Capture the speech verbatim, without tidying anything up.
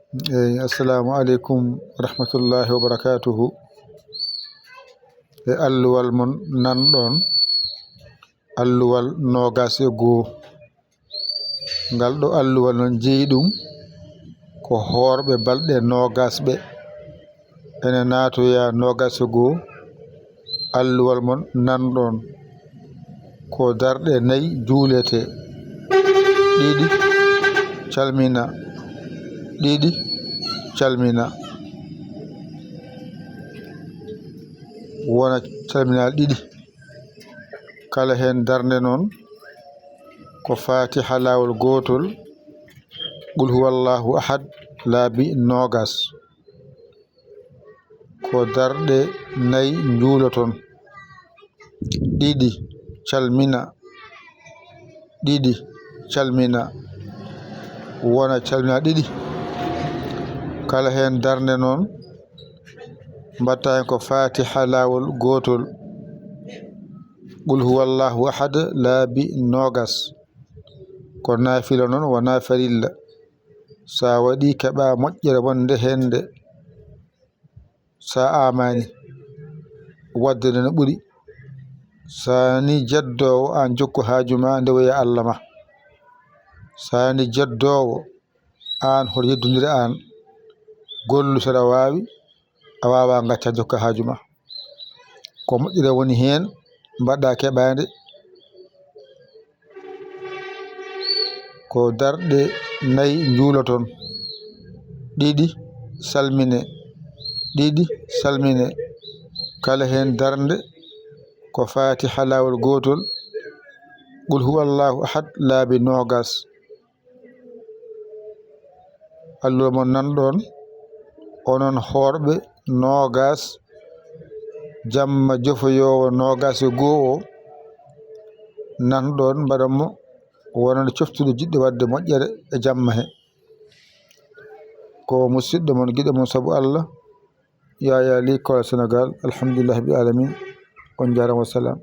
Eyi, assalamu aleykum wa rahmatullahi wa barakatuhu. E alluwal mon nanɗon, alluwal noogas e goo. Ngal ɗo alluwal non jeyi ɗum ko hoorɓe balɗe noogas ɓe. Ene naatoya noogas e goo. Alluwal mon nanɗon ko darɗe nayi juulete. Ɗiɗi, calmina. Ɗiɗi, calmina. Wona calminal ɗiɗi. Kala heen darnde noon ko Fatiha laawol gootol, Qul huwallahu ahad laabi noogas. Ko darɗe nayi njuuloton. Ɗiɗi, calmina. Ɗiɗi, calmina. Wona calmina ɗiɗi. Kala heen darnde noon, mbaɗta heen ko Fatiha laawol gootol, Qul huwallahu ahad laabi noogas. Ko naafila noon, wonaa farilla. So a waɗi, keɓa moƴƴere wonde heen nde. So a aamaani, waɗde nde no ɓuri. So a ni jeddoowo, aan jokku haaju ma, ndewoya Allah ma. So a ni jeddoowo, aan hoto yeddondire aan. Gollu so aɗa waawi, a waawaa, ngacca, jokka haaju ma. Ko moƴƴere woni heen, mbaɗa keɓaande. Ko darɗe nayi njuuloton. Ɗiɗi, salmine. Ɗiɗi, salmine. Kala heen darnde ko Fatiha laawol gootol, Qul huwallahu ahad laabi noogas. Alluwal mon nanɗon, onon hoorɓe noogas, jamma jofoyoowo noogas e goo o, nanɗon mbaɗa mo wonande coftuɗo jiɗɗo waɗde moƴƴere e jamma he. Ko musiɗɗo mon, giɗo mon sabu Allah, Yaya Ly, Kolda, Sénégal. Alhamdulillahi rabbil alamin. On njaaraama, wassalam.